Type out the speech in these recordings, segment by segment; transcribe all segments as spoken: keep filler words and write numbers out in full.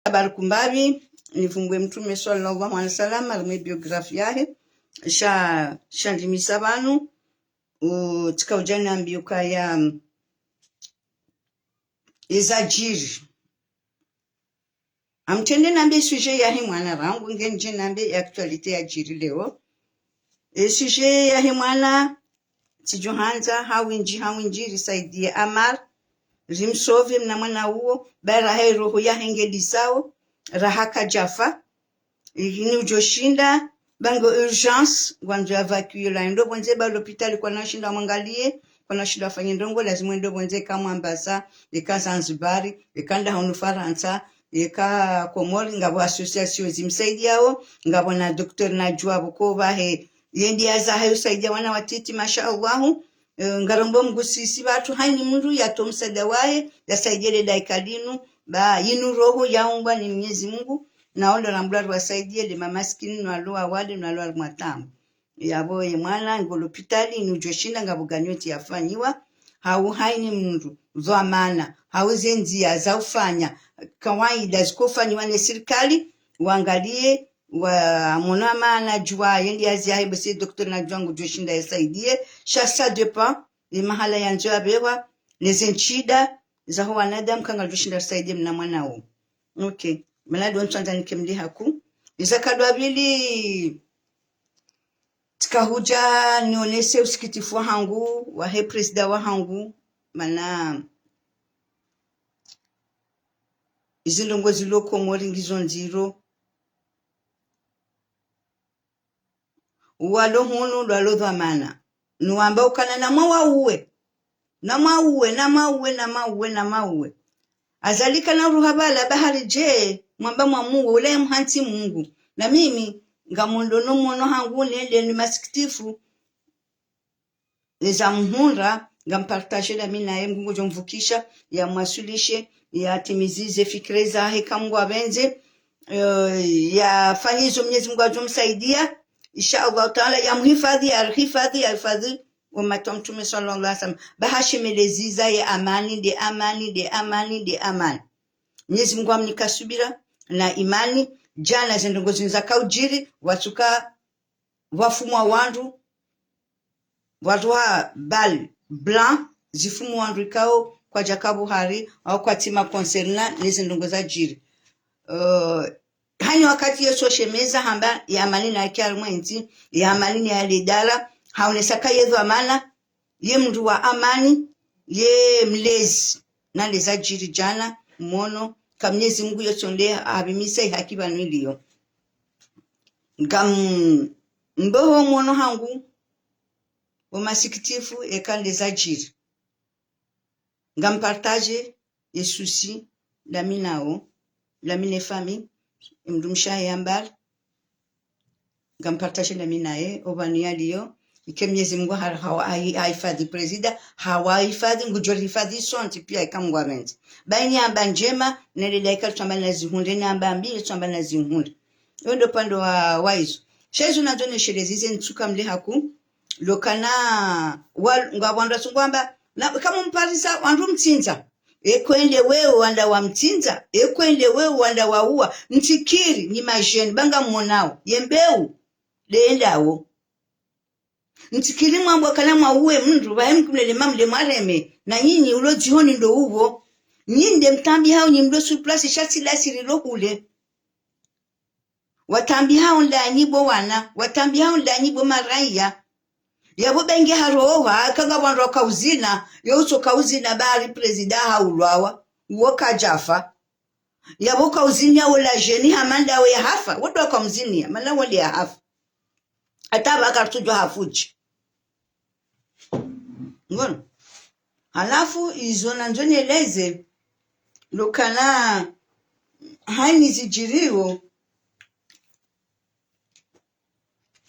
Habari kumbapvi, nivumbuwe Mtrume swallallahu alaihi wasallam, harimwa e biographie yahe, sha, sha ndjimisa pvanu, u, tsika udja nambi ukaya, mm, eza djiri. Ngamtsende nambe e sujet yahe mwana rangu, ngendje nambe e actualité ya djiri leo. E sujet yahe mwana, tsidjo handza, ha windji, ha windji, risaidiye Amar, rimsauve mna mwana uwo, ba raha e roho yahe ngelisao, raha kadjafa, ini udjo shinda, ba nge urgence, ngwandzo évacuer la, ndo pvondze ba lopitali kwana shinda wamwangaliye, kwana shinda wafanye ndrongo, lazima ndo pvondze eka Mwambasa, eka Zanzibari, eka nda hunu Farantsa, eka Komori, ngapvo association zimsaidiyao, ngapvo na docteur Najwa pvoko pvahe, ye ndiye azaha usaidiya wana watiti, masha Allahu. Eh, ngarombo Mngu sisi pvatsu, hayini mndru yatowe msaada wahe, yasaidiye le daika linu, ba yinu roho yaumbwa ni Mnyezi Mngu, na ondo rambula riwasaidiye le mamasikini, no walo wawade, no walo harimwa taabu. Yapvo ye mwana ngu lopitali, ini udjo shinda ngapvo ganyoti yafanyiwa, hau hayini mndru, dhwamana, hau ze ndziya za ufanya, kawaida zikofanyiwa ne sirikali, wangaliye, wa mwana mana djuwa, ye ndiye azi yahe, basi docteur Najwa ngudjo shinda yasaidiye, sha ça dépend, ye mahala yandzo yapvewa, ne ze ntsida, zaho wanadamu, ka ngalidjo shinda risaidiye mna mwana uwo. Ok. Mana ndo ntsandza nike mliha ku. Iza kadwa pvili, tsika hudja nionese usikitifu wahangu, wahe prezida wahangu, mana izi ndrongo zilo Komori ngizo ndziro. Walo hunu, lwalo dhwamana. Nuwamba ukana namwauwe. Namwauwe, namwauwe, namwauwe, namwauwe. Azali kana ruha pvala bahari dje, mwamba mwamuwe, ula ye mhantsi Mungu. Na mimi, ngamondo no mwono hangu nende ni masikitifu. Neza muhundra, ngampartage na mi naye, Mngu ngudjo mvukisha, yamwaswilishe, yatimizi ze fikira zahe ka Mngu apvendze, eh, yafanye izo Mnyezi Mngu adjo msaidia. Insha Allah Taala, yamhifadhi, yarihifadhi, yarihifadhi, umati wa Mtrume swallallahu alaihi wasallam. Ba hashemeleza ye amani, nde amani, nde amani, nde amani. Mnyezi Mngu amnika subira na imani, djana ze ndrongo zinu zaka udjiri, watsuka wafumwa wandru, wandru wa bal blanc, zifumwa wandru ikao kwadjaka buhari, au kwatsi ma concerné ne ze ndrongo zadjiri. Eh, hanyi wakati Yesu oshemeza hamba ye amani nayike harimwa entsi, ye amani nayile dala, haonesa ka ye dhwamana, ye mndru wa amani, ye mlezi, na le zadjiri djana, mwono, ka Mnyezi Mngu yotsonde, apvimisa ihaki pvanu iliyo. Ngam, mboho mwono hangu, wo masikitifu, eka nde zadjiri. Ngampartage ye souci la mi nao, la mi ne famille, mndru mshe wahe Ambar. Ngampartage na mi naye, opvanu yaliyo. Ike Mnyezi Mngu ha, ha, ha, hahifadhi prezida, hawahifadhi, ngudjo rihifadhi sontsi pia ika Mngu apvendze. Ba ini amba ndjema, nele daika ritsamba na zihundre, ne amba mbi, ritsamba na zihundre. Yo ndo upande wa, wa izo. Sha izo nandzo nesheleze ze ntsuka mle haku, lokana, wa, ngapvo wandru watsungwamba, na, kamu mparisa, wandru mtsindza. Eko ende wewe wanda wa mtsindza, eko ende wewe wanda wa uwa, mtsikiri, nyi madjeni, ba ngamwonao, ye mbeu, nde endawo. Mtsikiri mwambwa kana mwauwe mndru, pvahe mkumlele mamle mwareme, na nyinyi ulo dzihoni ndo uwo. Nyi nde mtambihao nyi mlo sur place, sha tsi lasi rilo hule. Watambihao ndanyi bo wana, watambihao ndanyi bo maraiya. Yapvo ba inge haroha, eka ngapvo wandru waka uzina, ye utsoka uzina bari prezida haulwawa, uwo kadjafa. Yapvo ka uzinia wola djeni hama ndawe yahafa, wo ndo waka mzinia, mana wole yahafa. Hata pvaka ritsudjuwa hafu dje. Ngono. Halafu izo nandzo nieleze, lokana hayini zidjiriwo,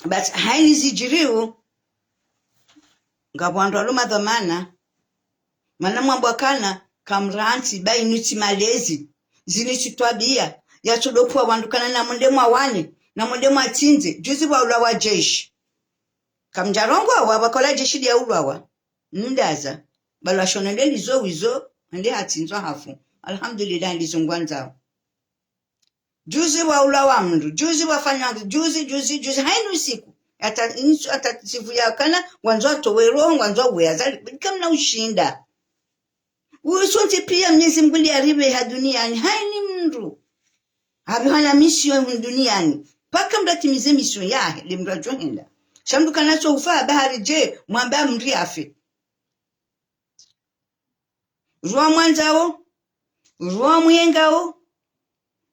but hayini zidjiriwo, ngapvo wandru walo madhwamana, mana mwambwa kana, kamrantsi, ba inu tsi malezi, zinu tsi twabia, yatsodo kuwa wandru kana namwende mwawane, namwende mwatsindze, juzi pvwaulawa jeshi. Kamdjarongowa, pvwakola jeshi liyaulawa. Nundaza. Balwa shono nde lizo wizo, nde hatsindzwa hafu. Alhamdulillah, ndizo ngwandzao. Juzi waulawa mndru, juzi wafanya, juzi, juzi, juzi, hayina usiku. Hata, insu, hata sivu yakana, ngwandzo watowe roho, ngwandzo wauwe Azali, kamna ushinda. Uwo sontsi piya Mnyezi Mngu nde yaripveha duniyani, hayina mndru. Hapvihana mission hunu duniyani. Mpaka mndru atimize mission yahe, nde mndru yadjohenda. Sha mndru kana tso ufa, bahari dje, mwamba mndru yafe. Ruwa mwandzao, ruwa muyengao,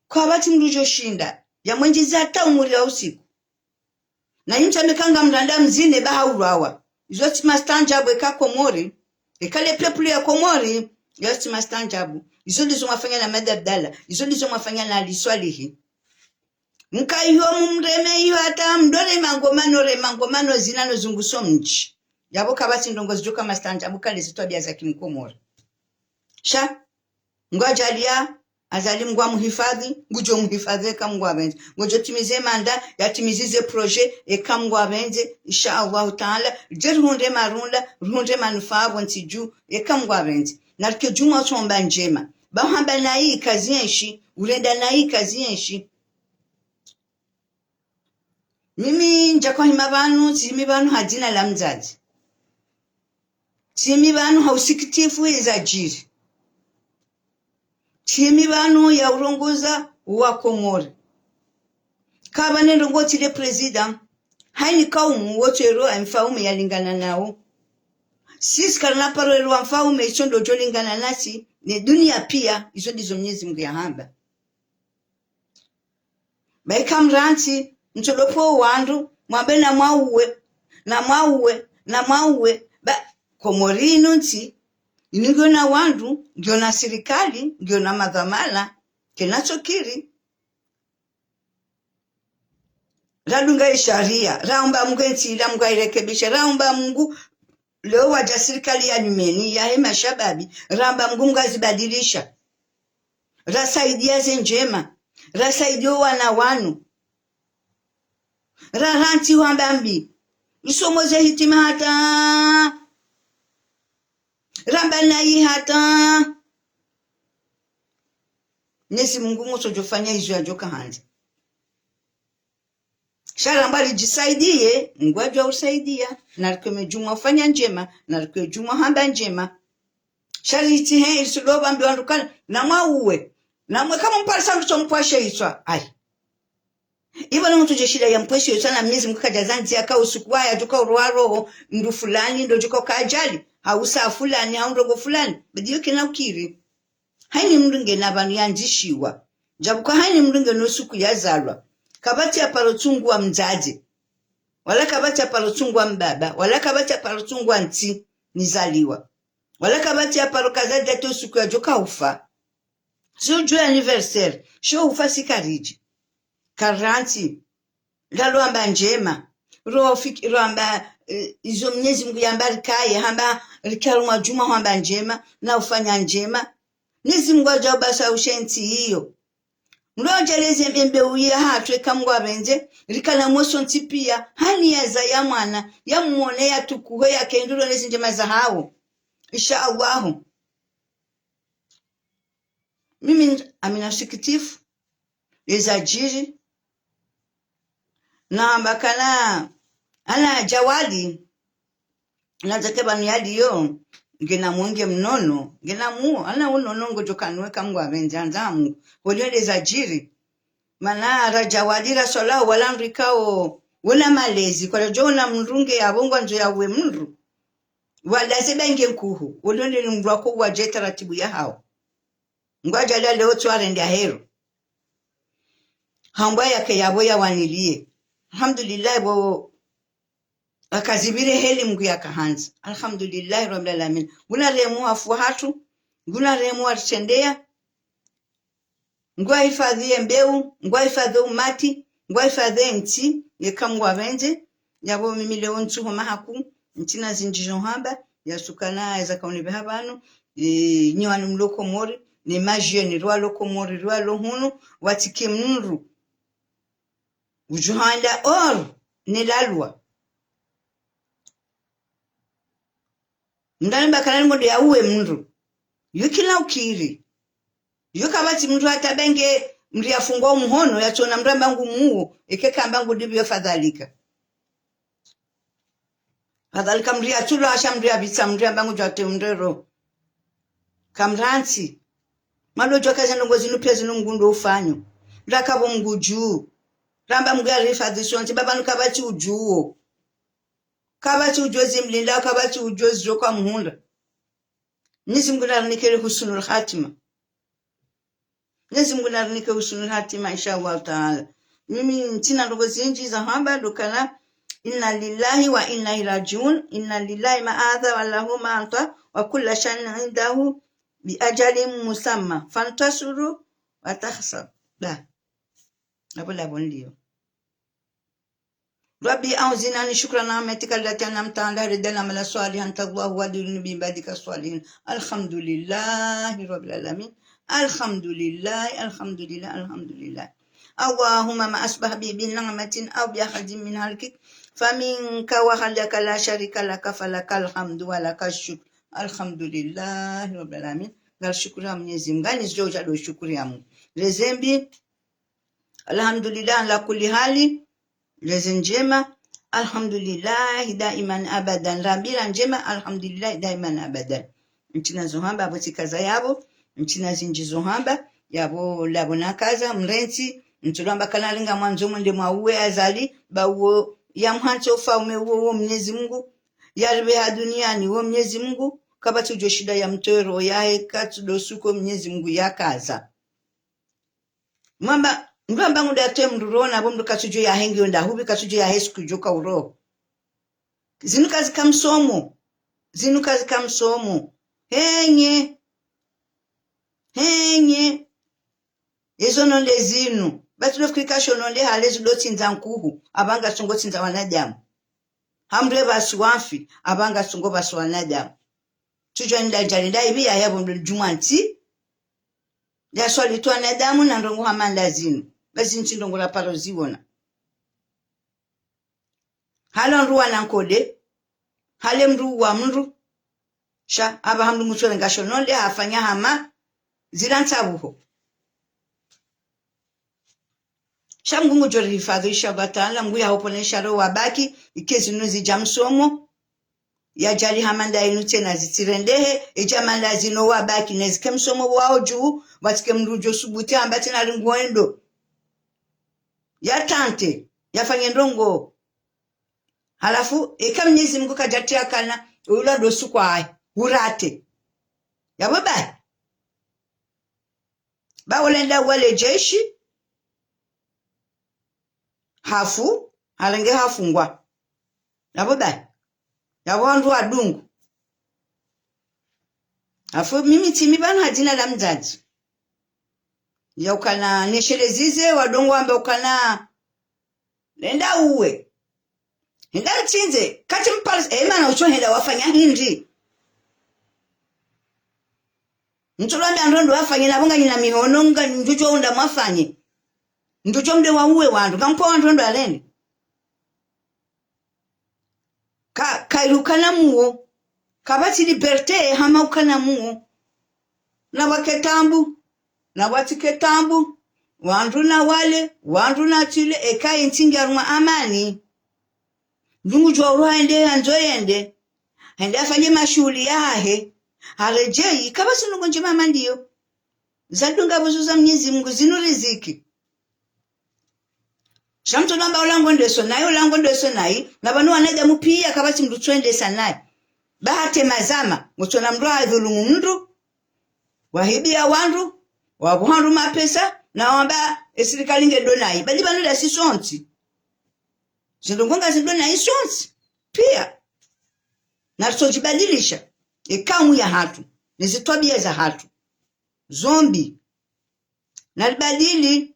kapvatsi mndru djoshinda, yamwendjeze hata umuri ya usiku. Na nyinyi mtsambe kanga mranda mzine ba haulwawa. Izo tsi mastaanjabu eka Komori. Eka le peuple ya Komori, izo tsi mastaanjabu. Izo ndizo mwafanya na Ahmed Abdallah. Izo ndizo mwafanya na Ali Swalihi. Mkayo mumreme iyo hata mdorema ngoma no rema ngoma no zina no zunguso mdji. Yapvo kapvatsi ndrongo zidjoka mastaanjabu kale zitwabiya za kimkomori. Sha, ngwadjaliya, Azali Mngu amuhifadhwi, ngudjo muhifadhwi eka Mngu apvendze. Ngudjo timize manda, yatimize ze projet, eka Mngu apvendze, insha Allahu Taala, dje rihundre marunda, rihundre manufaa pvo ntsi dju, eka Mngu apvendze. Na rike djumwa utsomba ndjema. Ba uhamba nayi kazi yenshi, urenda nayi kazi yenshi. Mimi ndjaka hima pvanu, tsihimi pvanu ha dzina la mdzadze. Tsihimi pvanu ha usikitifu eza djiri. Tsihimi pvanu ya urongoza wa Komori. Kapvana ndrongo tsi le président, hayina kaumu wotsero wa mfaume yalingana nawo. Sisi karina paro ero wa mfaume, iso ndo djolingana nasi, ne duniya piya, izo ndizo Mnyezi Mngu yahamba. Ba ika mrantsi, mtsodopo wandru, mwambe namwauwe, namwauwe, namwauwe. Ba, Komori inu ntsi, inu ngiyo na wandru, ngiyo na sirikali, ngiyo na madhwamana, kena tsokiri. Radunga ye shariya, raomba Mngu entsi ila Mngu airekebishe, raomba Mngu, leo wadja sirikali ya nyumeni, yahe mashababi, raomba Mngu, Mngu azibadilisha. Rasaidiya ze ndjema, rasaidiya owana wanu. Rarantsi hwamba mbi, isomo ze hitima hata, ramba nayi hata. Mnyezi Mngu ngutsodjofanya izo yadjoka handza. Sha ramba ridjisaidiye, Mngu adjo usaidiya, na rike djumwa ufanya ndjema, na rike djumwa hamba ndjema. Sha ritsi he, ritsi lopva mbi wandru kana, namwauwe, namwe kama mparisa mtso mpwashe itswa, ayi. Ipvo na mndru dje shida ya mpweshe itswa na Mnyezi Mngu kadja zandziya ka usiku waya djoka urowa roho, mndru fulani, ndo djoka uka ajali, hau saa fulani, hau ndrongo fulani, badi yo kena ukiri. Hayina mndru ngena pvanu yandzishiwa. Djabu ka hayina mndru ngena usiku yazalwa. Kapvatsi ya paro tsunguwa mdzadze. Wala kapvatsi ya paro tsunguwa mbaba. Wala kapvatsi ya paro tsunguwa ntsi nizaliwa. Wala kapvatsi ya paro kazadja to usiku yadjoka ufa. Si udjuwa anniversaire. Sho ufa si karidji. Karantsi. Ralwamba ndjema. Rofik-, rwamba, eh, izo Mnyezi Mngu yamba rikaye, hamba rike harumwa djumwa hwamba ndjema, na ufanya ndjema. Mnyezi Mngu adja ubasa ushe ntsi iyo. Mlodjeleze mbembe uye hatru eka Mngu apvendze, rikana mweso ntsi piya, hani yaza ya mwana, ya mwone ya tukuhe ya kenduro nezi ndjema za hawo. Insha Allahu. Mimi, amina usikitifu, eza djiri, namba kana, ana Jawadi, na zake pvanu yaliyo, ngena mwenge mnono, ngena mu, ana unono ngodjo kanuwe ka Mngu apvendze handza Mngu, holio ndeza djiri. Mana ra Jawadi ra swala wala mndru ikao, wona malezi, kwaradjo ona mndru nge yapvo ngwandzo yauwe mndru. Wala ze benge nkuhu, holio nde mndru wako wadje taratibu ya hawo. Ngwadjaliya leo tsware ndi ahero. Hambwa yake yapvo yawaniliye. Alhamdulillah, pvo akazipvire heli Mngu yakahandza. Alhamdulillah Rabbil Alamin. Nguna rehemu wafu hatru, nguna rehemu waritrendeya. Mngu ahifadhwi ye mbeu, Mngu ahifadhwi umati, Mngu ahifadhwi ntsi, yeka Mngu apvendze. Yapvo mimi leo ntsuho mahaku, ntsina zindji zo hamba, yasukana eza kaunipveha pvanu, eh, nyi wanu mlo Komori, ne ma jeunes, rwalo Komori, rwalo hunu, watsike mndru. Udjo handa or, ne lalwa. Mndru amba kana ngondo yauwe mndru. Yo kila ukiri. Yo kapvatsi mndru hata benge Mdru yafungwa umuhono, yatsona mdru amba ngu muwo, eka amba ngu ndipvi yo fadhalika. Fadhalika mdru yatsulwa, sha mdru yapvitsa, mdru amba ngudjo ate mdru ro. Kamrantsi. Mwandodjuwa ka ze ndrongo zinu piya zinu Mngu ndo ufanyo. Rakapvo Mngu dju. Ramba Mngu yarihifadhwi sontsi, baba nu kapvatsi udjuwo. Kapvatsi udjuwo zimlindao, kapvatsi udjuwo zidjo kwa muhundra. Mnyezi Mngu narinike le husnul khatima. Mnyezi Mngu narinike husnul khatima, insha Allah Taala. Mimi ntsina ndrongo zindji za hamba, ndo ukana, inna lillahi wa inna ilaihi rajiun, inna lillahi ma akhadha wa lahu ma ata, wa kullu shay'in indahu bi ajalin musamma, fantashiru wa tahasadu. Ba. Apvo lapvo nliyo. ربي أوزعني أن أشكر نعمتك التي أنعمت علي، ردا عملا صالحا ترضاه، وأدخلني في عبادك الصالحين. الحمد لله رب العالمين. الحمد لله، الحمد لله، الحمد لله. اللهم ما أصبح بي من نعمة أو بأحد من خلقك فمنك وحدك لا شريك لك، فلك الحمد ولك الشكر. الحمد لله رب العالمين. Ngarishukuriya Mnyezi Mngu. Ngani zidjo udja ndo ushukuriya Mngu. Leze mbi, alhamdulillah ala kulli hali. Leze ndjema, alhamdulillah daiman abadan. Rambila ndjema, alhamdulillah daiman abadan. Ntsina zo hamba, apvo tsikaza yapvo, ntsina zindji zo hamba, yapvo lapvo nakaza, mrentsi, ntsulwamba kana linga mwandzo mwende mwauwe Azali, ba uwo yamhantsi ufaume uwo, uwo Mnyezi Mngu, yaripveha duniani, uwo Mnyezi Mngu, kapvatsi udjo shinda yamtowe roho yahe, katsi ndo usuku Mnyezi Mngu yakaza. Mwamba, mdru amba ngu ndatowe mdru roho, na pvo mdru katsudjo yahe ngiyo ndahupvi, katsudjo yahe siku djo ka uroho. Zinu kazika msomo. Zinu kazika msomo. Henye. Henye. Ezo nonde zinu. Ba tsi ndo fikiri ka sho nonde hale zi ndo tsindza nkuhu. Apvanga tsungo tsindza wanadamu. Hamdru epvasi wamfi. Apvanga tsungo pvasi wanadamu. Tsudjo nda djali nda ipvi ya yapvo mdru djumwa ntsi. Ya swali tu wanadamu na ndrongo hama nda zinu. Ba zinu tsi ndrongo raparo ziwona. Hale mdru wana nkode, hale mdru wa mdru, sha apvaha mdru mutsorenga sho nonde hafanya hama zila ntsapvuho. Sha Mngu ngudjo rihifadhwi, insha Allah Taala, Mngu yahoponesha ro wabaki, ike zinu zidja msomo, yadjali hama nda inu tsena zitsirendehe, edja hama nda zinu wabaki, nezike msomo waho dju, pvatsike mdru djo subuti hamba tsena ringu endo. Yatante, yafanye ndrongo. Halafu, eka Mnyezi Mngu kadjatria kana, ula ndo usuku wahe, urate. Yapvo bahi. Ba wale nda wale jeshi, hafu, harenge hafungwa. Yapvo bahi. Yapvo wandru wadungu. Hafu mimi tsimi pvanu ha dzina la mdzadze. Ya ukana neshelezeze, wadungu wamba ukana nenda uwe. Henda mtsindze, katsi mpara, e mana utso henda wafanya hindri. Ntsulwambe ndrongo wafanye, na pvo nganyina mihono, nga ndjudjo unda mwafanye. Ndjudjo mde wauwe wandru, kampo wandru ndo aleni. Ka, kailu kana muwo. Kapvatsi liberté hama ukana muwo. Na wake tabu, na watsike tabu, wandru na wale, wandru na tsile, eka intsi ngi harumwa amani. Mdru ngudjuwa uruha hende handzo yende, hende hafanye mashuhuli yahahe, haredjeyi, kapvatsi ndrongo ndjema hama ndiyo. Zadunga pvo zo za Mnyezi Mngu, zinu riziki. Sha mtsono amba ola ngu ndesa nayi, ola ngu ndesa nayi, na pvanu wanadamu piya kapvatsi mdru tso ndesa nayi. Ba hata mazama, ngutsona mdru hadhulumu mdru, wahibiya wandru, wapvuha wandru mapesa, na wamba esirikali nge ndo nayi. Badi pvanu ndasi sontsi. Zindrongo ngazi ndo nayi sontsi. Piya. Naritsodjibadilisha. Ekamu yahatru. Nezitwabiya zahatru. Zo mbi. Naribadili.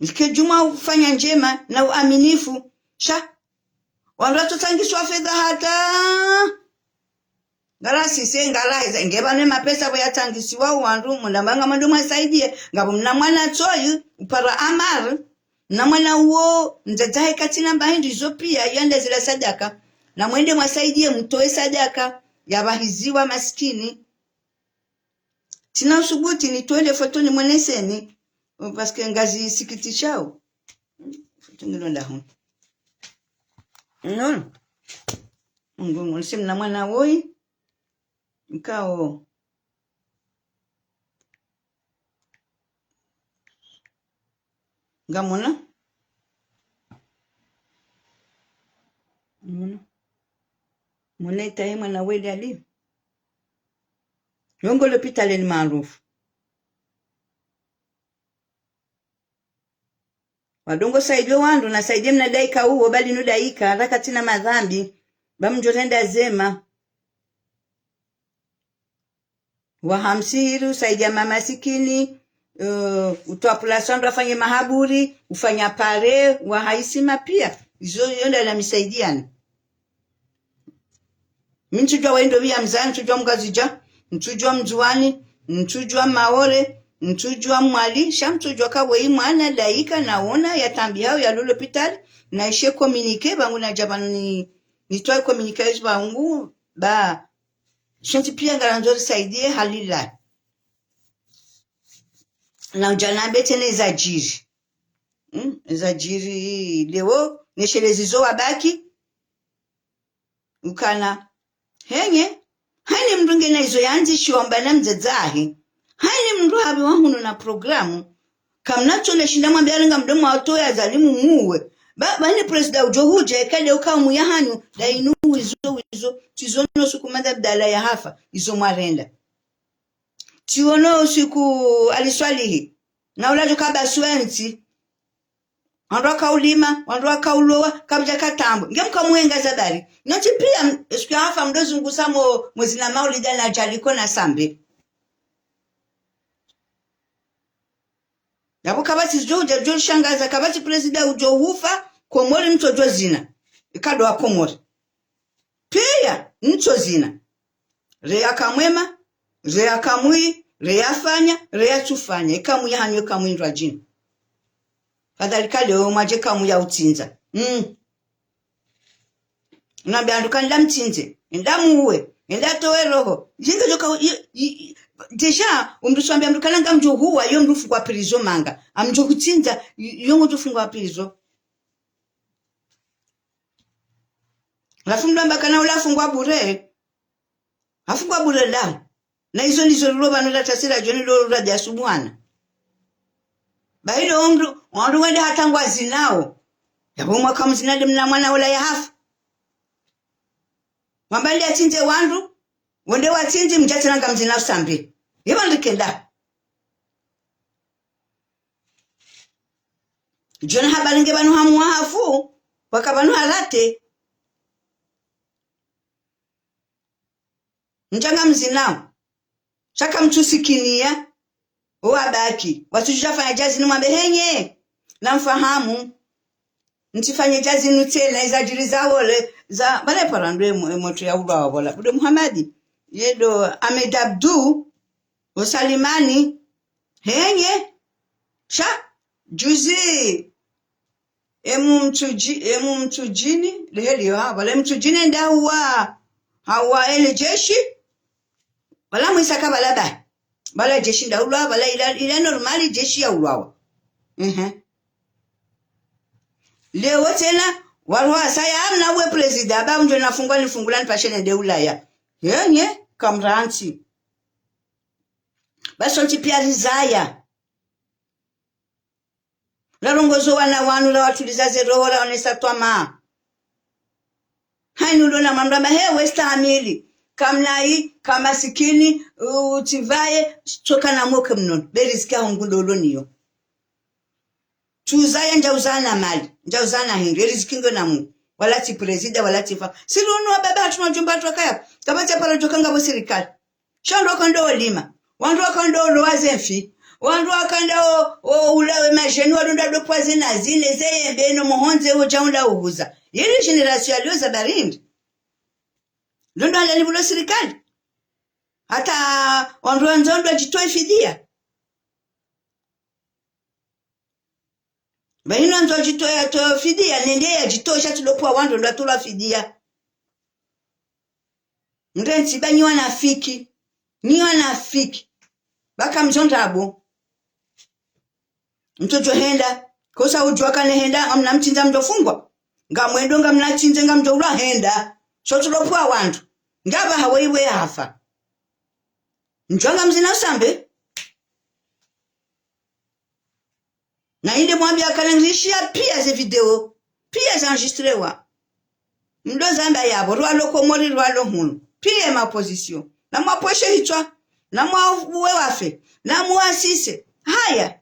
Nike djumwa ufanya ndjema na uaminifu. Sha. Wandru watsotsangiswa fedha hata. Ngarasi se, ngaraheza, nge pvanu emapesa pvo yatsangisiwa wandru, muna manga mwando mwasaidiye, ngapvo mna mwana tsoyi, upara amari, mna mwana uwo, mdzadze hahe katsina mba hindri zo piya, yande zila sadaka, na mwende mwasaidiye, mtowe sadaka, ya pvahiziwa masikini. Tsina usubuti nitowe le foto nimwoneseni. Parce que ngazisikitishao. Foto ngilo ndahoni. Non. Ngo, ngo, nisi mna mwana woyi. Nkao. Ngamwona? Ngamwona? Mwona itaye mwana weli ali. Yo ngo lopitalini maarufu. Wadungo saidiye wandru, na saidiye mna daika uwo, bali nu daika, raka tsina madhambi, ba mdjo renda zema. Wahamsihiri, usaidiya mamasikini, eh, utowa pulasi wandru wafanye mahaburi, ufanya pare, wahaisima piya. Izo yo nda na misaidiyani. Mi ntsudjuwa wendo piya mzaya, ntsudjuwa mngazidja, ntsudjuwa mndzuwani, ntsudjuwa maore, ntsudjuwa mwali, sha ntsudjuwa ka weyi mwana daika nawona yatambihao yalo lopitali, naishe communiqué, ba ngu nadja pvanu ni, nitowe communiqué, ba ngu, ba, sontsi piya ngarandzo risaidiye hali la. Na udja nambe tsena ezadjiri. Hmm, ezadjiri leo, neshelezi zo wabaki. Ukana. Henye. Hayini mndru ngena izo yandzishiwa mba na mdzadze wahe. Hayini mndru hapvi wa hunu na programu. Kamna tso leshinda mwambe yarenga mdomo wa toya zalimu muwe. Ba, ba ni prezida udjo hudja, eka leo kaumu ya hanyu, da inu wizo, wizo, tsizono suku Mada Abdala ya hafa, izo mwarenda. Tsiwono usiku Ali Swalihi, na ula djo kabaswentsi. Wandru wakaulima, wandru wakaulowa, kapvadja katambwa. Nge mkamwenga zabari. Nyontsi piya, m-, esiku ya hafa mdo zungusa mo, mo zina maulida na djaliko na sambe. Yapvo kapvatsi djo, djo, djo shangaza, kapvatsi prezida udjo hufa, Komori mtsodjo zina. Ikado wa Komori. Piya, mtso zina. Reya kamwema, reya kamwi, reya fanya, reya tsufanya. Ikamu ya hanyu, ikamu indrwadjini. Fadhali ka leo mwadje kamu ya utsindza. Mm. Nambe wandru ka nda mtsindze, nda muwe, nda towe roho. Djinga djoka, i, i, i, déjà, umndru swambe mndru kana ngamdjo huwa, yo mndru fungwa prison manga. Amdjo kutsindza, i, yo ngodjo fungwa prison. Halafu mndru amba kana ula afungwa bure. Afungwa bure ndao. Na izo ndizo lilo pvanu la tasira djoni lo ula dia subuhana. Ba ilo mndru, wandru wende hata ngwazinao. Yapvo mwaka mzina de mna mwana ula ya hafa. Wamba nde atsindze wandru, wende watsindzi mdja tsena ngamzina usambe. Ye wandru kenda. Djona habari nge pvanu hamu wa hafu, waka pvanu harate. Mdja ngamzinao. Sha kamtsusikiniya. Owabaki. Watsudja fanya djazinu mwambe henye. Namfahamu. Ntsifanye djazinu tsena, ezadjiri za wole, za, pvale pvala ndo emo-, emoto ya ulwa wa pvola. Bude Muhamadi. Ye do Ahmed Abdou. Osalimani. Henye. Sha. Juzi. Emu mtsudji-, emu mtsudjini, leheli yo, ha, pvala mtsudjini nda uwa, hawa ele jeshi, pvala mwisa ka pvala ba. Pvala jeshi nda ulwa, pvala ila, ila normal jeshi ya ulwawa. Ehe. Leo tsena, walwa saya amna we prezida, ba mndjo nafungwa nifungula nipashe nende Ulaya. Henye, kamrantsi. Ba sontsi piya rizaya. Larongozo wana wanu, lawatuliza ze roho, laonesa twamaa. Hayini ulo na mwamrama, he, we stahamili. Kamnayi, kamasikini, u-, utsivaye, tsoka na mwoke mnono. Be riziki ya Mungu ndo ulo niyo. Tsuzaya ndja uzana mali, ndja uzana hindru, e riziki ndo na Mungu. Wala tsi prezida, wala tsi fa. Siri unu wa baba hatru na djumba hatru wakaya. Kapvatsi paro djoka ngapvo sirikali. Sha wandru wakandao lima. Wandru wakandao lowa ze mfi. Wandru wakandao, o, ula we madjeni, wandru nda dopvwa ze nazi, ne ze yembe, no muhondze, wo dja unda uhuza. Yili génération ya leo za barindi. Ndo ndo hali ni pvulo sirikali. Hata wandru wandzo ndo djitowe fidiya. Ba hino ndzo djitowe, yatowe fidiya, nende yadjitowe sha tsi dopvwa wandru ndo atolwa fidiya. Mrentsi ba nyi wanafiki. Nyi wanafiki. Baka mzondrabo. Mtsodjo henda. Kosa udjuwa kana henda, ngamna mtsindza mdjofungwa. Ngamwendo ngamna tsindze ngamdjo ulwa henda. Sho tsulopvwa wandru. Ngapvaha wewe hafa. Mdjuwa ngamzina usambe. Na inde mwambiya kana ngirishiya piya ze video. Piya za enregistrewa. Mdo zamba yapvo, rwalo Komori, rwalo hunu. Piya ma opposition. Na mwapvweshe hitswa. Na mwauwe wafe. Na mwasise. Haya.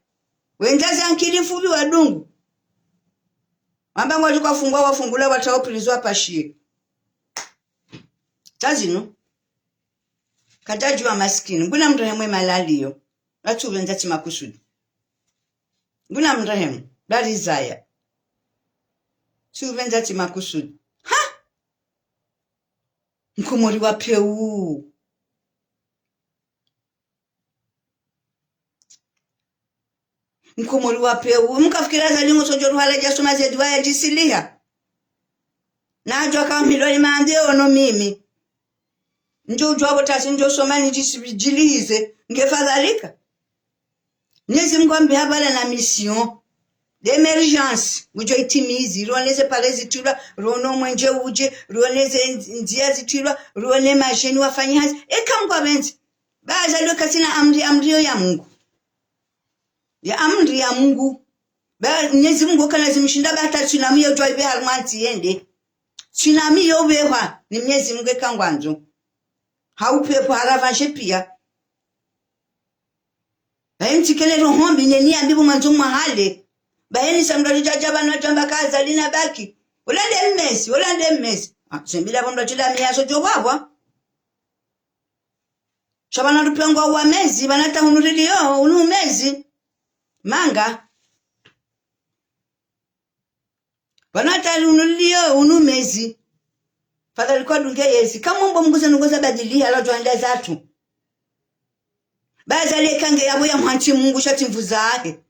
Wendza ze ankili mfupvi wadungu. Wamba ngwadjo kafungwa wafungula watrawo prison wapashiye. Tazinu. Kadjadjuwa masikini. Nguna mrehemu ye malaliyo. Atsu upvendza tsi makusudi. Nguna mrehemu. Darizaya. Tsu upvendza tsi makusudi. Ha! Mkomori wa pewu. Mkomori wa pewu. Mkafikira Azali ngo sodjo ruhala djasoma zedi waya djisiliha. Na djuwa ka mhilo ni mande ono mimi. Ndjo udjuwa pvo tasi ndjo soma ni djisi-, djilihize. Nge fadhalika. Mnyezi Mungu ambi hapvala na mission d'émergence. Udjo itimizi. Rioneze pare zitrilwa. Riono mwenje udje. Rioneze nz-, ndziya zitrilwa. Rione madjeni wafanye hazi. Eka Mungu apvendze. Ba Azali we kasina amri, amri yo ya Mungu. Ya amri ya Mungu. Ba Mnyezi Mungu kana zimshinda ba hata tsunami yo djuwa ibe harimwa ntsi yende. Tsunami yo ubehwa ni Mnyezi Mungu eka ngwandzo. Ha upepvo harapvandze piya. Ba ye ntsi kele rohombi neni yambi pvo mwandzo mwahale. Ba yeni samdru djadja pvanu adjamba ka Azali na baki. Ola nde mmezi, ola nde mmezi. Ah, zembila pvo mdru djila miyaso djo bwabwa. Sha pvanu rupengo wa mezi, pvanu ata hunu riliyo, unu mezi. Manga. Pvanu ata hunu riliyo, unu mezi. Fadhali kwadunge yezi. Kamwe mbo Mungu zenu ngoza badili, hala djwanda zatru. Ba Azali eka nge yapvo ya mhantsi Mungu, sha tsi mvu zahe.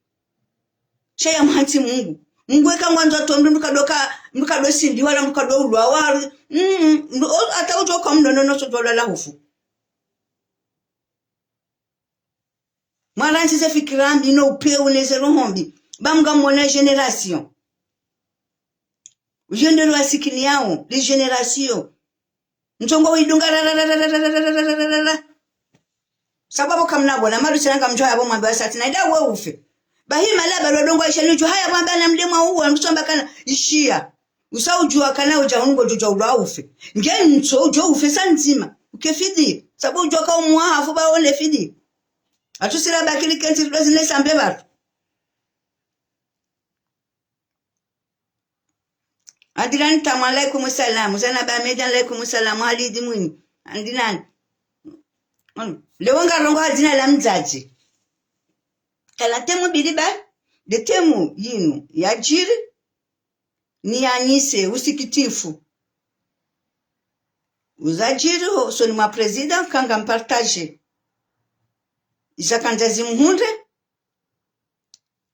Sha ya mhantsi Mungu. Mungu eka ngwandzo atru mdru mkadoka, mkado sindi, wala mkado ulwa, wala, mm, mdru, o, ata udjo ka mdru nono sodjo lala hufu. Mwarantsi ze fikira mbi no upewu ne ze roho mbi. Ba mngamwona génération. Ujende lwa sikini yawo, li génération. Ntsongo widunga ra, ra, ra. Sababu kamna bona, maru tsi nanga mdjo haya pvo mwambe wasati na ida we ufe. Bahi mala ba lodungo isha nidjo haya pvo mwambe na mdemwa uwa, nkutsamba kana ishiya. Usa udjuwa kana udja hunu ngodjo djuwa ulwa ufe. Nge ntso udjo ufe sa ndzima. Uke fidi. Sabu udjuwa ka umwa hafu ba one fidi. Atsu sira bakili kentsi tudo zine sambe pvatru. Adilani Tamu, alaikum salam. Zana Bamedi, alaikum salam. Halidi Mwinyi. Adilani. Mm. Leo ngarongowa ha dzina la mdzadze. Kala thème mbili ba, nde thème yinu yadjiri, ni yanyise usikitifu. Uzadjiri ho, usoni mwa président, kanga mpartage. Iza kandza zimhundre,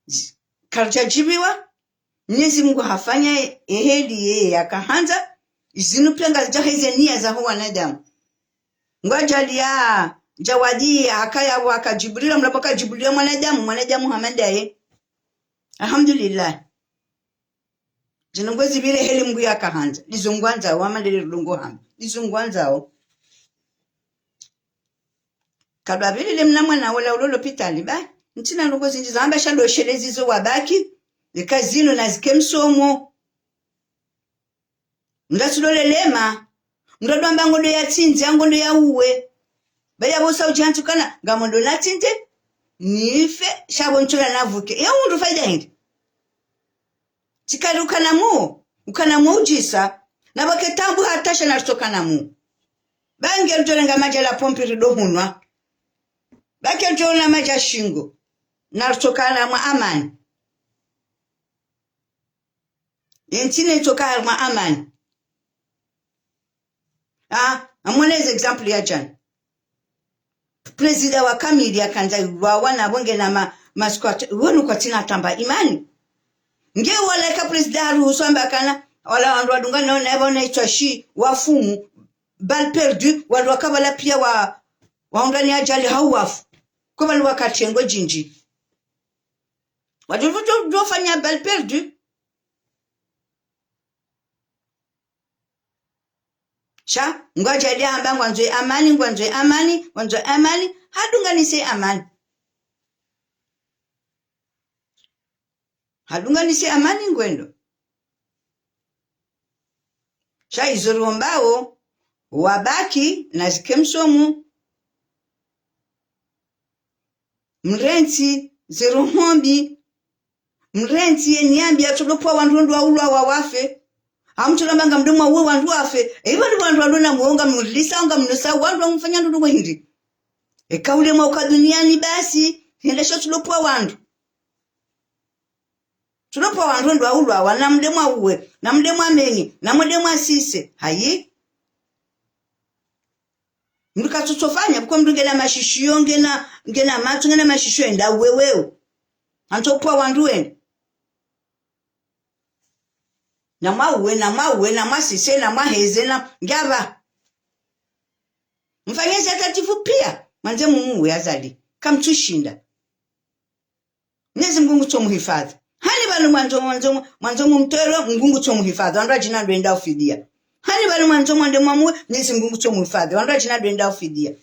zi-, karidjadjibiwa, Mnyezi Mungu hafanya eheli yeye yakahandza, zinu piya ngazidja heze niya zaho wanadamu. Ngwadjaliya, Djawadi, hakaya pvo haka Djibrila, mlapvo haka Djibrila mwanadamu, mwanadamu hama ndaye. Alhamdulillah. Zinu ngwezi pvire heli Mungu yakahandza. Ndizo ngwandzao, wama ndele ndrongo hamba. Ndizo ngwandzao. Kadwa pvire le mna mwana wola ulo lopitali ba. Ntsina ndrongo zindji za hamba sha ndo shele zizo wabaki. Leka zinu na zike msomo. Mndru atsu lolelema. Mndru ado amba ngondo ya tsindze, ngondo ya uwe. Ba yapvo sa udja ntsu kana, ngamwondo na tsindze, nife, sha pvo ntsu la navuke. Ya undru fayida hindri. Tsikari ukana muo, ukana muo udjisa, na pvake tabu hata sha na rutsoka na muo. Ba nge rutsorenga madji la pompi rido hunwa. Ba ke rutsorona madji shingo, na rutsoka na mwa amani. Ye ntsi ne itsoka harimwa amani. Ah, amwoneze exemple ya djana. Président wa kamili yakandza yulwawa na pvo nge na ma, ma squatteurs, wonu kwatsina tamba imani. Nge wala eka président haruhusu amba kana, wala wandru wadunga nao na pvo na itswa shi, wafumu, balle perdue, wandru wakapvala piya wa, wahundra ni ajali hau wafu. Ko pvali wakati yengo djindji. Wadjo, wadjo, wadjo fanya balle perdue. Sha, ngwadjo dja hamba ngwandzo amani, ngwandzo amani, ngwandzo amani, hadunganise amani. Hadunganise amani ngwendo. Sha izo rombao, wabaki, nazike msomo. Mrentsi, ze roho mbi. Mrentsi ye nyambi ya tsolopva wandru ndo waulwa wa wafe. Hamtsolamba ngamdjo mwa uwe wandru wafe. Eyi pvali wandru walona mwonga mlisa, onga mnusa, wandru wamfanya ndrundru hindri. Eka ule mwa uka duniani basi, hende sha tsolopva wandru. Tsolopva wandru ndo waulwa wa, namdje mwa uwe, namdje mwa menye, namdje mwa sise. Hayi. Mndru katsotsofanya, pvoko mndru ngena mashishio, ngena, ngena matso, ngena mashishio, enda uwe weo. Hantsopva wandru wende. Namwa uwe, namwa uwe, namwa sise, namwa heze, na, ngiapva. Mfanye ze tatifu pia, mwandze mumuwe Azali. Kamtsushinda. Mwenyezi Mungu ngutso muhifadhi. Hani pvanu mwandzo, mwandzo, mwandzo mumtwelo, Mungu ngutso muhifadhi. Wandru wadjina ndo wenda ufidia. Hani pvanu mwandzo mwende mwamuwe, Mwenyezi Mungu ngutso muhifadhi. Wandru wadjina ndo wenda ufidia.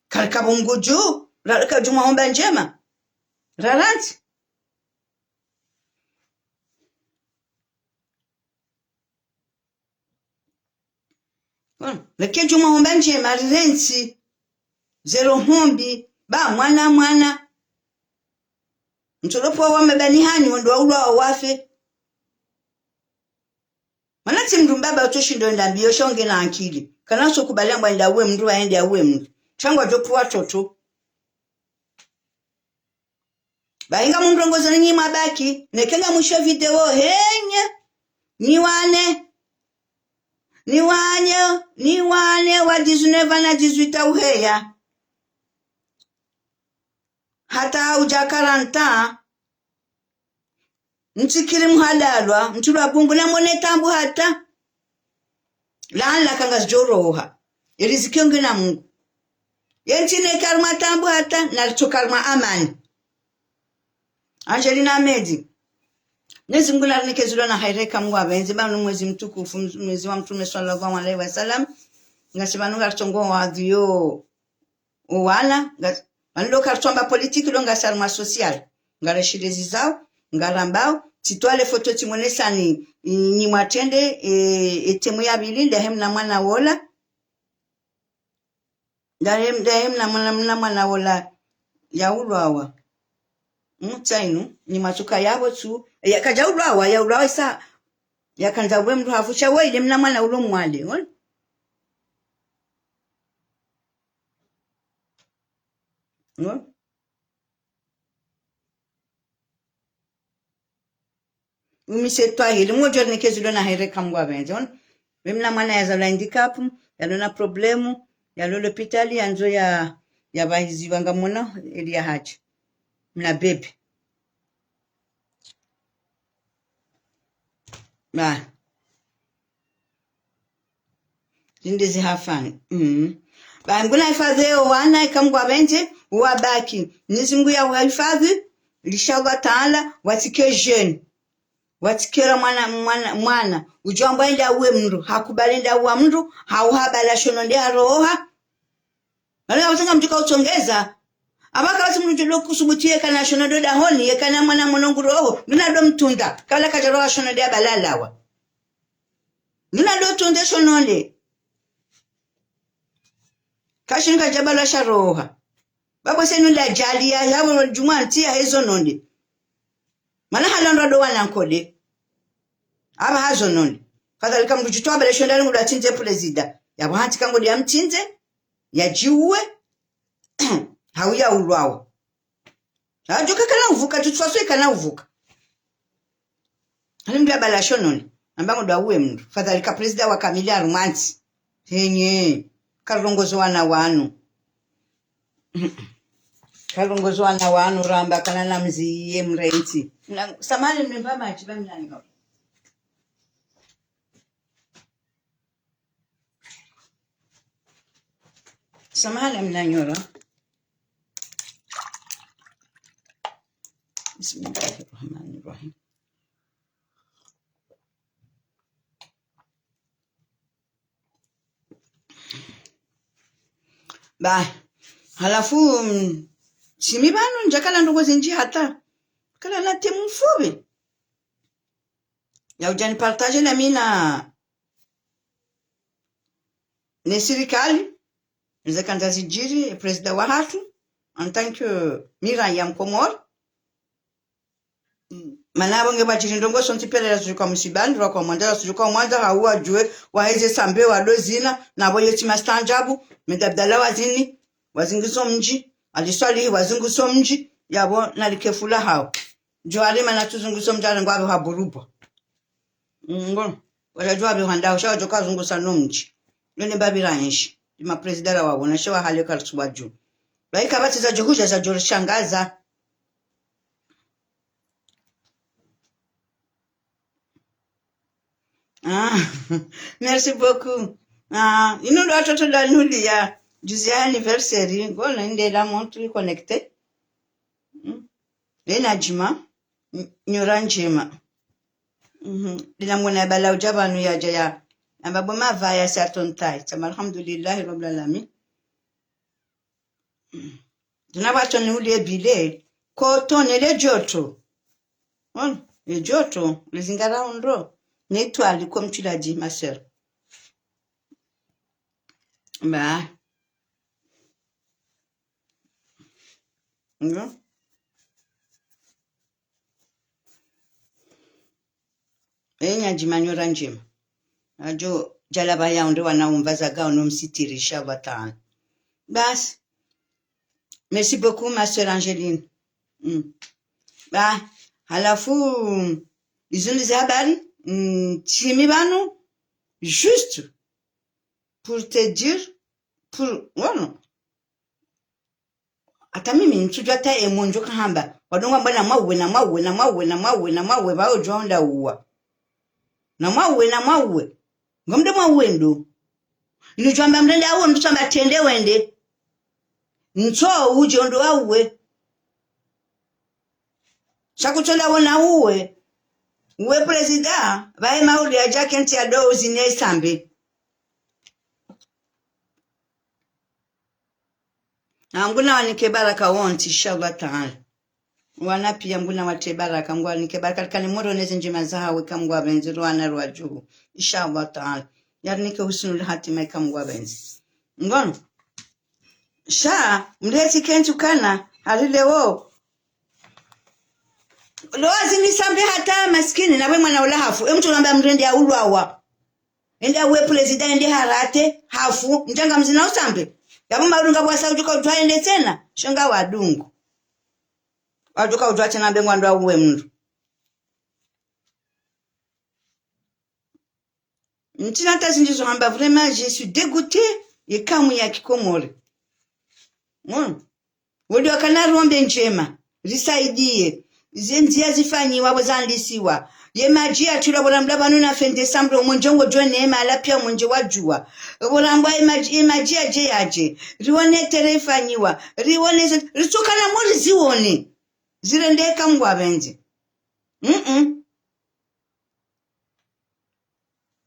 Karikapvo Mungu dju, rarika dju mwa homba ndjema. Rarantsi. Bon, reke dju mwa homba ndjema rirentsi. Ze roho mbi, ba mwana mwana. Mtsolopva wa mabani hanyu, wandru waulwa wa wafe. Mana tsi mndru mbaba utsoshindo enda mbio sha ungena ankili. Kana utsokubali amba enda uwe mndru, waende uwe mndru. Sha ngwadjopva watoto. Bahi ngamumrongozo nyi mwabaki, neke ngamwisho video henye, nyi wane, nyi wane, nyi wane wa dix-neuf na dix-huit uheya. Hata udja quarante ans, mtsikiri muhalalwa, mtsilwa bungu, namone taabu hata. Laana la kangazidjo roha. Eriziki yo ngena Mungu. Yentsi neka harumwa taabu hata, naritsoka harumwa amani. Angelina Medi. Mwenyezi Mungu narinike zilo na hairi eka Mungu apvendze, pvanu mwezi mtukufu, mwezi wa Mtrume swallallahu alaihi wasallam. Ngasi pvanu ngaritsongo wadhiyo. Owana, nga, pvanu lo karitsamba politique lo ngasi harumwa social. Ngareshilezi zao, ngarambao, tsitwale foto tsimonesani, i, nyi mwatrende, e, e thème ya pvili, ndahe mna mwana wola. Ndahe, ndahe mna mwana, mna mwana wola yaulwawa. Mutsainu, nyi mwatsuka yapvo tsu, ya, kadjaulwawa, yaulwawa isa, yakandza uwe mndru hafu sha wo ile mna mwana ulo mwale, wona? Wona? Umise twahili, mngodjo rinike zilo na hairi eka Mungu apvendze, wona? Pve mna mwana yazalwa handicap, yalo na problème, yalo lopitali, yandzo ya, yapvahiziwa ngamwono, ili ya hadja. Mna bebe. Ba. Zinde zihafani. Mm. Ba, Mungu nahifadhi yo wana, eka Mungu apvendze, uwabaki. Mwenyezi Mungu yawahifadhi, inshallah Taala, watsike jeune. Watsikera mwana, mwana, mwana. Udjo amba enda uwe mndru, hakubali enda uwa mndru, hauha bala shononde haroha. Mana ya utenga mndru kautsongeza. Amba kapvatsi mndru djo kusubuti yeka na shononde dahoni, yeka na mwana mwana nguroho, mndru nado mtunda, kabla kadjaroha shononde ya balalawa. Mndru nado tunde shononde. Kashini kadjabala sharoha. Babo senu la djali ya, yapvo djumwa ntsi ya hezo nonde. Mana halo ndo ado wana nkode. Apva hazo nonde. Kadhalika mndru djitwa bale shonda ngudo atsindze prezida. Yapvo hantsi ka ngode ya mtsindze, yadjiuwe, hau yaulwawa. Hadjo kakana uvuka, tutswaswe kana uvuka. Hani mndru yabala shononde, amba ngodo auwe mndru. Fadhali ka prezida wa kamili harumwa ntsi. Henye, karongozo wana wanu. Karongozo wana wanu, ramba kana na mziye mrentsi. Na, samahani mnemba madji, ba mnanyo. Samahani mnanyora. Bismillahirrahmanirrahim. Ba, halafu, mm, shimi pvanu ndjakala ndrongoo zindji hata. Kala na thème mfupvi. Ya udja ni partager na mi na, ne sirikali, nze kandza zidjiri, e président wahatru, en tant que mi raia mkomori. Mana apvo nge pvadjiri ndrongoo sontsi pia rasujuka msibani, rwaka mwandza, rasujuka mwandza, hau wadjuwe, waheze sambe, wado zina, na apvo yotsi mastaanjabu, Meda Abdallah wazini, wazingiso mdji, Ali Swalihi wazingiso mdji, yapvo nalike fula hao. Djo harima na tuzungiso mdji, harengwa apvo haburubwa. Ngo, wadjadjuwa apvo handao, sha wadjoka zungusa no mdji. Yo ne mbapvi raenshi, ni ma président ra wawona, sha wahale kartsu wadju. Baika pvatsi zadjo hudja zadjo rishangaza. Ah, merci beaucoup. Ah, inu ndo watoto ndo wanuliya, juzi ya anniversaire, ngono inde la montre connecté. Mm. Lena djima, n-, nyora ndjema. Mhm. Lina mwana bala udja pvanu yadja ya, namba bo mavaya sa tontai. Tsamba alhamdulillahi rabbil alamin. Zina pvatso ni ulie bile, koto ne le djoto. Ono, le djoto, le zingara ondro. Ne twali comme tu l'as dit, ma sœur. Ba. Ngo. Enya djima nyora ndjema. Adjo, djala pvaya ondre wana umva zaga ono msitiri, inshallah taala. Basi. Merci beaucoup, ma sœur Angeline. Mm. Ba, halafu, izo ndo ze habari, mm, shimi pvanu, juste pour te dire, pour, ngono. Hata mimi ntsudjuwa hata emwe ndjo kahamba. Wadunga mbwa na mwauwe, na mwauwe, na mwauwe, na mwauwe, na mwauwe, pvao djuwa onda uwa. Na mwauwe, na mwauwe. Ngomde mwauwe ndo. Inu djuwa mba mrende auwe, mtsu amba trende wende. Ntso udje ondo auwe. Sha kutsola wona uwe. Uwe président, pvahe mauri ya djakenti ya do uzine isambe. Na Mngu nawanike baraka wontsi, inshallah taala. Wana pia Mngu nawatie baraka, Mngu awanike baraka, rikane moro ne zindjema zahawo, eka Mngu apvendze, rwana rwadjuhu, inshallah taala. Yarinike husnul hatima, eka Mngu apvendze. Ngono. Sha, mlezi kentsi ukana, hari leo. Lo azini sambe hata maskini, na we mwana ula hafu, emtsu namba mrende ya ulwawa. Ende auwe président, ende harate, hafu, ndjanga mzina usambe. Yapvo mauri ngapvo wasa udjuka udjuwa ende tsena, sha nga wadungu. Wadjuka udjuwa tsena mbe ngwandro auwe mndru. Ntsina hata zindji zo hamba, vraiment, je suis dégoûtée, ye kamu ya kikomori. Ngono. Wodi wakana rombe ndjema, risaidiye. Ze ndziya zifanyiwa, pvo zandisiwa. Ye madji yatrilwa, pvo rambwa pvanu na fin décembre, omwenje ngodjo ne mahala pia omwenje wadjuwa. Pvo rambwa ye madji, ye madji yadje yadje. Riwone terrain ifanyiwa. Riwone ze, ritsukana mori ziwone. Zirende eka Mngu apvendze. Mm-mm.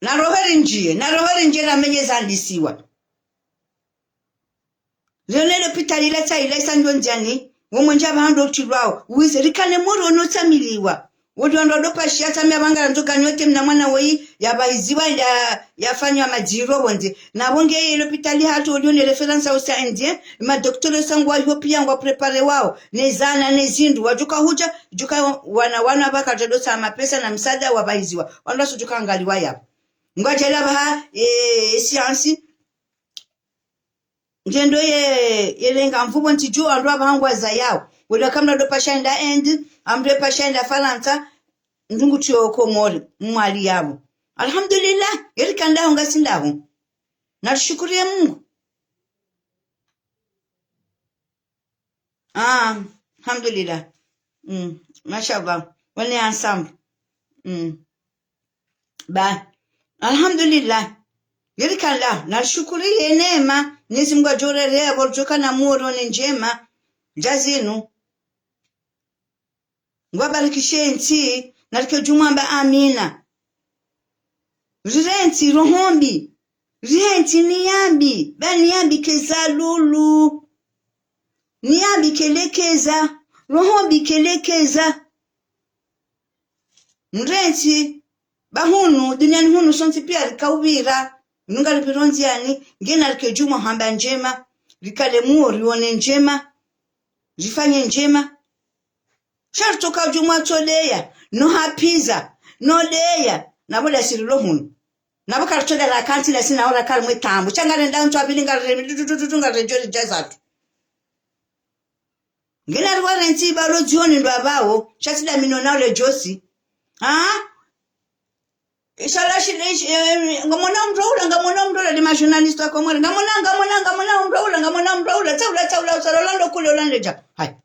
Na roho rindjiye, na roho rindjiye ramenye zandisiwa. Leo ne lopitali la tsaila isa ndjo ndziani, womwenje apvaha ndo utrilwao, wize rikane moro no tsamiliwa. Wodi wandru wado pashiya tsamia pvangara ndzo ganyote mna mwana woyi, yapvahiziwa ya, yafanywa madziro pvondze. Na pvo nge ye lopitali hatru wodi one référence ya usa indien, ma docteur usa ngwa yo pia ngwa préparé wao, ne zana, ne zindru, wadjuka hudja, djuka wana, wana pvaka djado sa mapesa na msaada wapvahiziwa. Wandru wasudjuka angaliwa yapvo. Ngwadjela pvaha, eh, science. Ndjendo ye, ye lenga mvubo ntsi dju, wandru apvaha ngwazayao. Wele kamna do pasha enda Inde, amdru pasha enda Farantsa, ndungu tiyo Komori, Mwali yapvo. Alhamdulillah, yeri kanda ho ngasi ndapvo. Narishukuriye Mungu. Ah, alhamdulillah. Mm, mashallah. On est ensemble. Mm. Ba, alhamdulillah. Yeri kanda, narishukuriye neema, Mwenyezi Mungu adjorere, apvo ridjoka na moro ne ndjema, dja zinu. Ngwabarikishe ntsi, narike djumwa hamba amina. Rirentsi roho mbi. Rirentsi niya mbi. Ba niya mbi keza lulu. Niya mbi kelekeza. Roho mbi kelekeza. Mrentsi. Ba hunu, duniani hunu sontsi pia rika upvira. Nunga ripviro ndziani, nge narike djumwa hamba ndjema. Rikale muo rione ndjema. Rifanye ndjema. Sha ritsoka djumwa tsodeya, no hapviza, no deya, nabo dasirilo hunu. Nabo karitsodeya rakantsi dasina ora karimwe tambu. Sha ngarenda ntsu apvili ngaremi, tutututu ngaredjo ridja zatru. Ngena riwarentsi ba lo dzioni ndo apvawo, sha tsi damino na ule djosi. Ha? Ishala shile, ish-, eh, ngamona mndru ula, ngamona mndru ula, ndi ma journaliste wa Komori. Ngamona, ngamona, ngamona mndru ula, ngamona mndru ula, tsaula, tsaula, usala ulando kule ulandedja. Hai.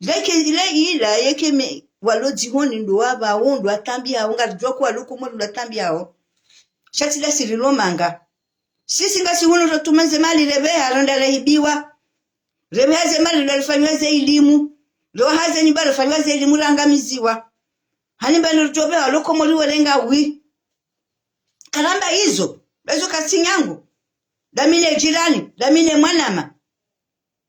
Leke ile ila, yeke me, walo dzihoni ndo wapvawo, ndo watambiyawo, ngaridjuwa ko walo Komori ndo watambiyawo. Sha tsi dasirilo manga. Sisi ngasi hunu rotume ze mali repveha, renda rehibiwa. Repveha ze mali ndo rifanywa ze ilimu. Roha ze nyumba rifanywa ze ilimu rangamiziwa. Hani mba nirutopveha walo Komori werenga wi. Karamba izo, ba izo katsi nyangu. Damine jirani, damine mwanama.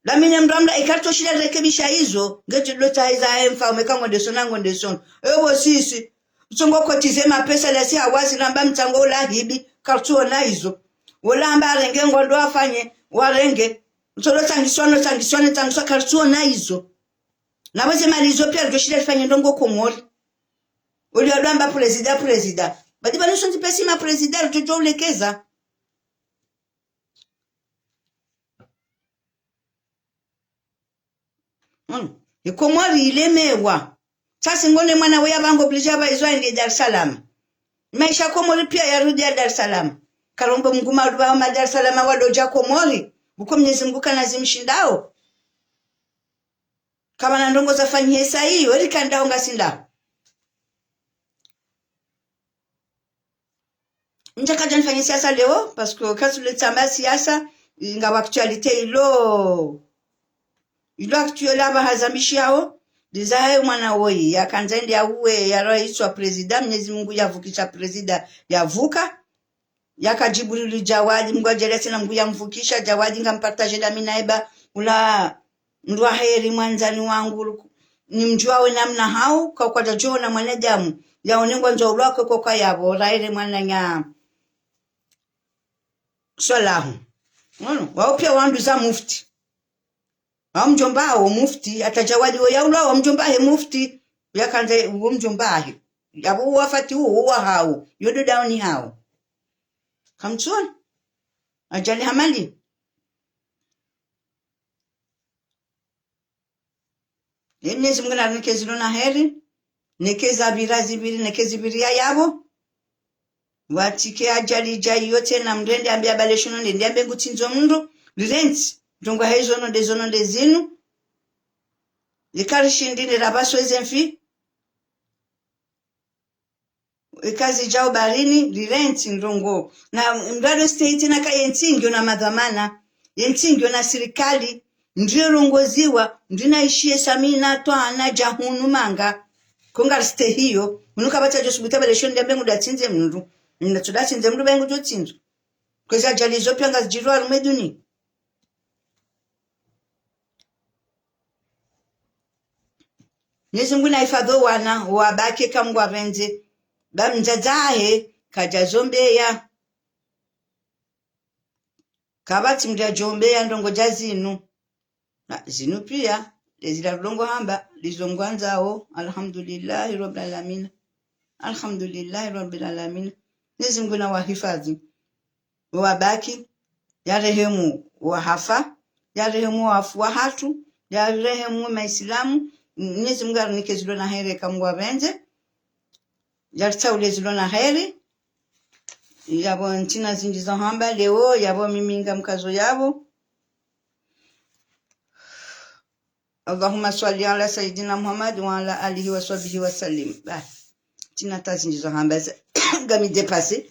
Damine mndru amla ikaritoshinda rekebisha izo, ngetsi lotsa iza he mfaume ka ngondeso na ngondeso. Ewo sisi, utsongo kotize mapesa lasi hawazi namba mtsango ula hibi, karitsuona izo. Wola amba arenge ngondo afanye, warenge. Utsolo tsangiswa no tsangiswa no tsangiswa karitsuona izo. Nabo ze mali izo pia ridjoshinda rifanye ndrongo Komori. Uli wadwamba prezida, prezida. Badi banu sontsi pesi ma prezida ridjodjo ulekeza. Mm. Ye Komori ilemewa. Sasi ngone mwana weya bango blija ba izo ende Dar es Salaam. Maisha Komori pia yarudi ya Dar es Salaam. Karombo Mngu maruba wa ma Dar es Salaam wadodja Komori. Buko Mnyezi Mngu kana zimshindao. Kama na ndrongo zafanyiha sa iyo, eri kandao ngasi ndao. Ndja kadja nifanye siasa leo, parce que katsule tsamba siasa, ngawa actualité ilo. Ilo actualité aba hazambishiyao, ndiza hayo mwana woyi, yakandza ende yauwe, ya raisi wa prezida, Mnyezi Mngu yavukisha prezida, yavuka. Yaka Djibril Djawadi, Mngu adjaaliya tsena Mngu yamvukisha, Djawadi ngampartaje dami na eba, ula mndru wa heri mwandzani wangu, nimdjuwa we namna hau, ka kwadjadjo ona mwanadamu, yaone ngwandzo ulwakwe koka yapvo, raere mwananya Swalahu. Ngono, wao pia wanduza mufti. Wa mdjomba hawo mufti, hata Djawadi wo yaulwa wa mdjomba hahe mufti, yakandza wo mdjomba hahe. Yapvo wafati wo, wo wahawo, yo ndo dauni hawo. Kamtsuona? Ajali hamali. Ye Mnyezi Mngu narinike zilo na heri, neke zapvira zipviri, neke zipviri ya yapvo. Watike ajali idja iyo tsena mndru ende ambe abaleshono nde, nde ambe ngutsindzo mndru, rirentsi, ndrongo hayizo no nde zo no nde zinu. Ikarishindi nde rapvaswe ze mfi. Ikazi djao barini, rirentsi ndrongo. Na mndru alo state na ka ye ntsi ngiyo na madhwamana, ye ntsi ngiyo na sirikali, ndriyo rongoziwa, ndri na ishiye sami na twa na dja hunu manga. Ko ngari stehiyo, hunu kapvatsi adjo subutu abaleshono nde ambe ngudatsindze mndru. Ndatsudatsindze mndru ba ngudjo tsindzwa. Kwezi ajali zo pia ngazidjiriyo harumwa duniya. Mnyezi Mngu nahifadhwi wo wana, wabaki ka Mngu apvendze. Ba mdzadze hahe, kadja zombeya. Kapvatsi mndru yadjombeya ndrongo dja zinu. Na zinu pia, lezi la ndrongo hamba, lizo ngwandzao, alhamdulillahi rabbil alamina. Alhamdulillahi rabbil alamina. Mnyezi Mngu nawahifadhwi. Wabaki, yarehemu wahafa, yarehemu wafu wahatru, yarehemu maislamu. Mnyezi Mngu arinike zilo na heri ka Mngu apvendze. Yaritsaule zilo na heri. Yapvo ntsina zindji za hamba leo, yapvo mimi ngamkazo yapvo. اللهم صل على سيدنا محمد وعلى آله وصحبه وسلم. Bah, ntsina ta zindji za hamba za, ngami dépassé.